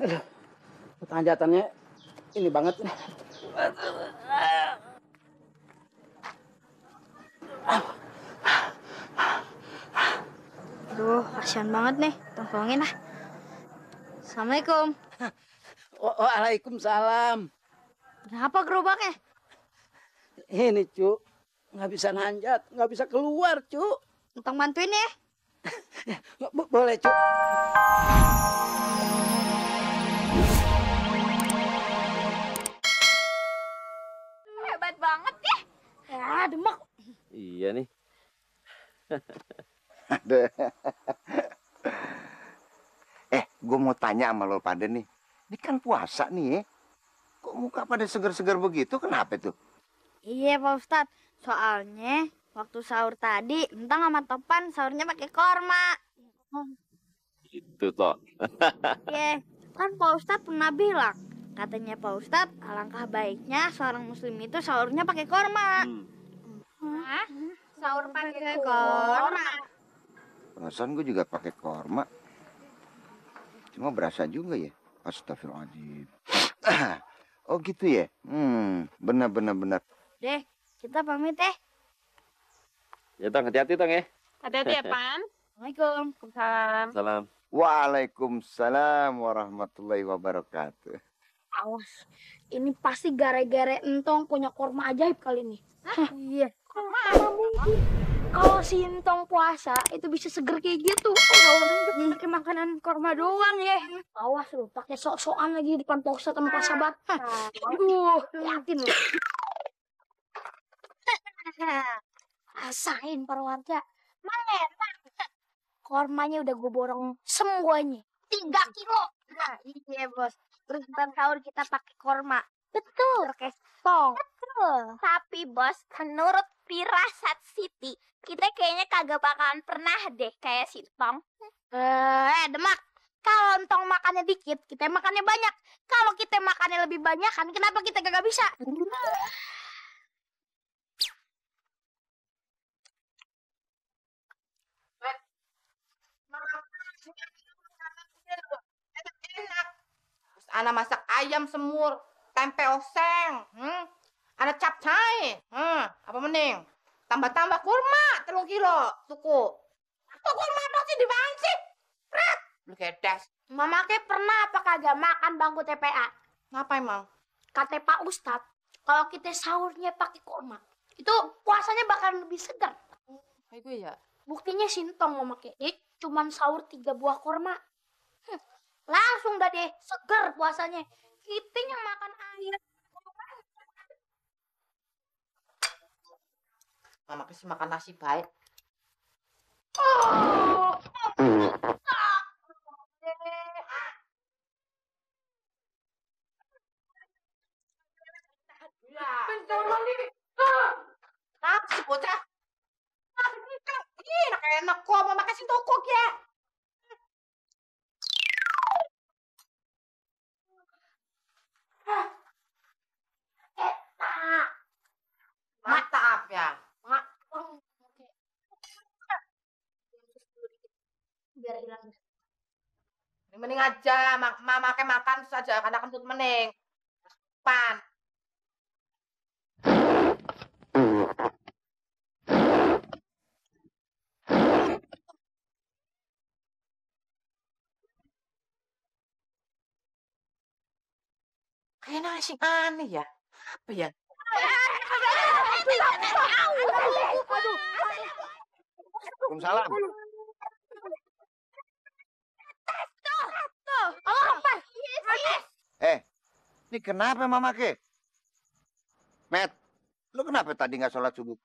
Aduh, tanjatannya ini banget nih. Aduh, kasihan banget nih. Tolongin lah. Assalamualaikum. Waalaikumsalam. Kenapa gerobaknya? Ini, Cuk. Nggak bisa nanjat, nggak bisa keluar, Cuk. Tolong bantuin ya. Boleh, Cuk. Hebat banget ya. Ya, demak. Iya nih. Gue mau tanya sama lo pada nih. Ini kan puasa nih ya. Kok muka pada seger-seger begitu? Kenapa tuh? Iya, Pak Ustadz. Soalnya waktu sahur tadi, Entang sama Topan sahurnya pakai korma. Itu toh. Iya, kan Pak Ustadz pernah bilang. Katanya Pak Ustadz, alangkah baiknya seorang muslim itu sahurnya pakai korma. Hah? Sahur pakai korma? Perasaan gue juga pakai korma. Cuma berasa juga ya. Astagfirullahaladzim. Oh gitu ya? Benar. Deh, kita pamit ya. Ya Tong, hati-hati Tong ya. Hati-hati ya, Pan. Assalamualaikum. Salam. Salam. Waalaikumsalam warahmatullahi wabarakatuh. Awas, ini pasti gara-gara Entong punya korma ajaib kali ini. Iya. Mana mungkin kalau si Entong puasa itu bisa seger kayak gitu. Orang pakai makanan korma doang ya. Awas lu, pakai sok-sokan lagi di depan Pak Ustadz sama Pak Sabat. Aduh, yakin lu. Rasain para warga. Mana enak. Kormanya udah gue borong semuanya. 3 kilo. Nah, iya, Bos. Terus ntar sahur kita pakai korma. Betul. Pakai tong. Betul. Tapi bos, menurut firasat Siti, kita kayaknya kagak bakalan pernah deh kayak si Tong. Demak. Kalau Entong makannya dikit, kita makannya banyak. Kalau kita makannya lebih banyak, kan kenapa kita gak bisa? Terus anak masak ayam semur, tempe oseng, ada capcay, apa mending? Tambah-tambah kurma 3 kilo, tuku. Kok kurma dong sih di mana sih? Pret, lu kedes. Mama ke pernah apa kagak makan bangku TPA? Ngapa emang? Kata Pak Ustadz, kalau kita sahurnya pakai korma, itu puasanya bakal lebih segar. Kayak gue ya. Buktinya Sintong mau pakai, dia cuman sahur 3 buah korma. Langsung dah deh segar puasanya. Kita yang makan air. Mama kasih makan nasi baik. Pencolong nih. Kenapa sih bocah? Enak kok, mama kasih tokok ya. Mantap ya. Biar hilang. Mending aja, mama kayak makan saja, kadang kentut mending. Pan. Kayaknya asing aneh ya. Apa ya? Waalaikumsalam. Ini kenapa Mama Ke? Met, lu kenapa tadi nggak sholat subuh?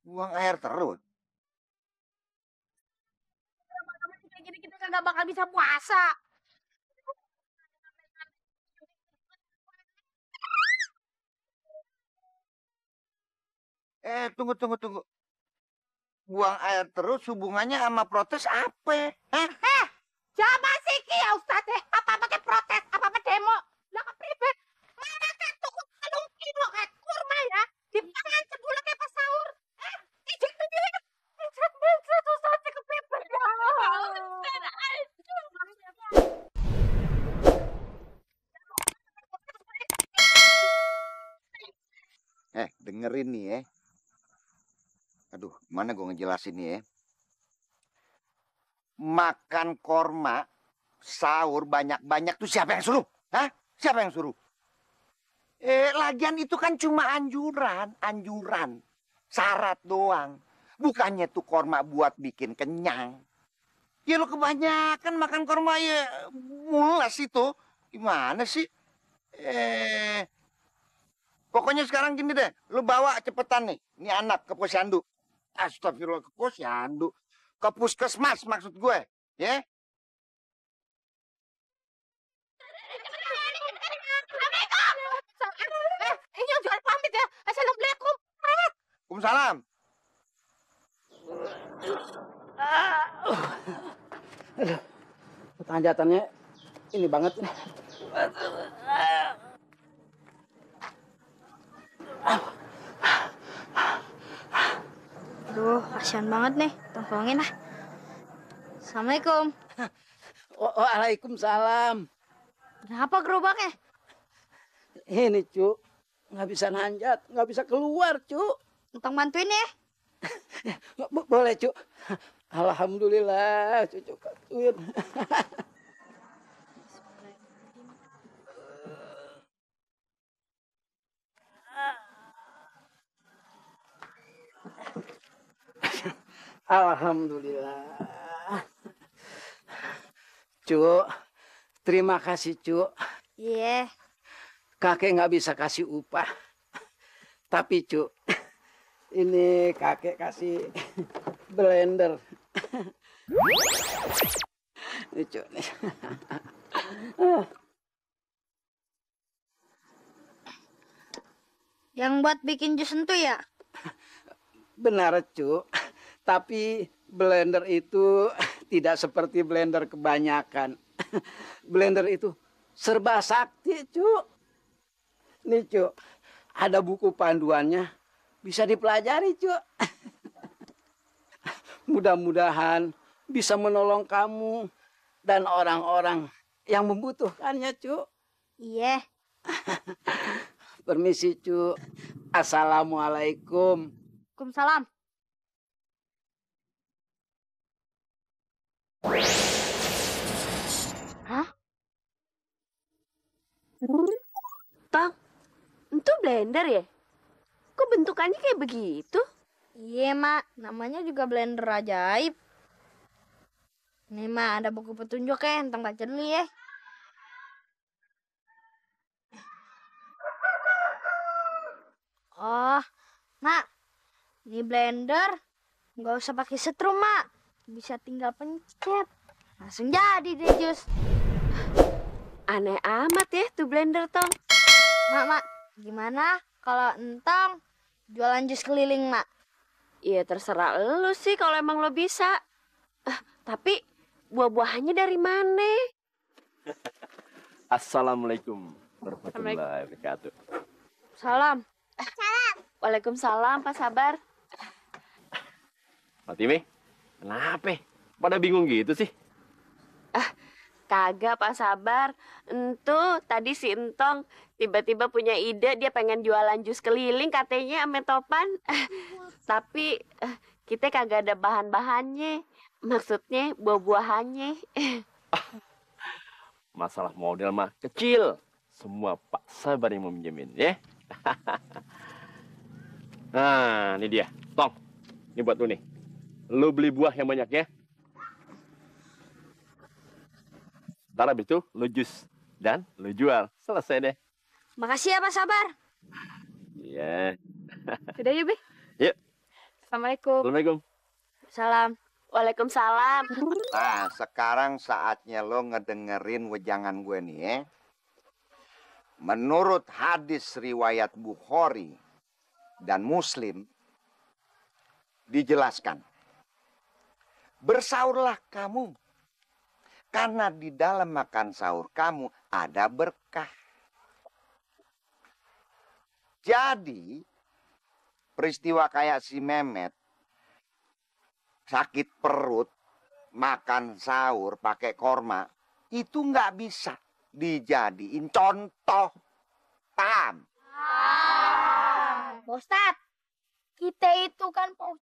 Buang air terus. Kita kagak bakal bisa puasa. Tunggu. Buang air terus hubungannya sama protes apa? Hah? Siapa sih ki ya Ustaz? Apa pakai protes? Apa demo? Lah ke pribet? Mana kan tuh kalau dengerin nih ya. Aduh, mana gue ngejelasin nih ya. Makan korma, sahur banyak-banyak tuh siapa yang suruh? Hah? Siapa yang suruh? Lagian itu kan cuma anjuran. Syarat doang. Bukannya tuh korma buat bikin kenyang. Ya lo kebanyakan makan korma ya mulas itu. Gimana sih? Pokoknya sekarang gini deh. Lo bawa cepetan nih. Ini anak ke posyandu. Astagfirullah, ke posyandu. Ke puskesmas maksud gue. Ya? Ini jangan pamit ya. Assalamualaikum. Waalaikumsalam. Aduh, tanjatannya ini banget nih. Aduh, kasihan banget nih. Tolongin ah. Assalamualaikum. Waalaikumsalam. Kenapa gerobaknya? Ini, Cuk. Nggak bisa nanjat, nggak bisa keluar, Cuk. Entong bantuin ya. Boleh, Cuk. Alhamdulillah, Cucu bantuin. Alhamdulillah. Cuk, terima kasih, Cuk. Iya. Kakek nggak bisa kasih upah. Tapi, Cuk, ini kakek kasih blender. Ini, Cuk. Nih. Yang buat bikin jus itu ya? Benar, Cuk. Tapi blender itu tidak seperti blender kebanyakan. Blender itu serba sakti, Cuk. Nih, Cuk. Ada buku panduannya. Bisa dipelajari, Cuk. Mudah-mudahan bisa menolong kamu dan orang-orang yang membutuhkannya, Cuk. Iya. Permisi, Cuk. Assalamualaikum. Waalaikumsalam. Hah? Tong, itu blender ya? Kok bentukannya kayak begitu? Iya, Mak. Namanya juga blender ajaib. Nih, Mak, ada buku petunjuk ya. Entong baca dulu ya. Oh, Mak. Ini blender. Nggak usah pakai setrum, Mak. Bisa tinggal pencet. Langsung jadi deh jus. Aneh amat ya tuh blender, Tong. Mak, gimana kalau entong jualan jus keliling, Mak? Iya terserah lu sih kalau emang lo bisa. Tapi buah-buahannya dari mana? Assalamualaikum warahmatullahi wabarakatuh. Salam. Waalaikumsalam, Pak Sabar. Fatime, kenapa? Pada bingung gitu sih? Kagak, Pak Sabar. Entu tadi si Entong tiba-tiba punya ide dia pengen jualan jus keliling katanya ame Topan. Tapi kita kagak ada bahan-bahannya. Maksudnya buah-buahannya. Masalah model mah kecil. Semua Pak Sabar yang mau minjemin, ya. Nah, ini dia. Tong, ini buat lu nih. Lu beli buah yang banyak ya. Ntar habis itu lu jus dan lu jual. Selesai deh. Makasih ya, Pak Sabar. Iya. Sudah yuk, Be. Yuk. Assalamualaikum. Assalamualaikum. Salam. Waalaikumsalam. Nah, sekarang saatnya lo ngedengerin wejangan gue nih ya. Menurut hadis riwayat Bukhari dan Muslim, dijelaskan. Bersaurlah kamu, karena di dalam makan sahur kamu ada berkah. Jadi, peristiwa kayak si Mehmet, sakit perut, makan sahur pakai korma, itu nggak bisa dijadiin contoh. Paham? Pak Ustadz, kita itu kan Pak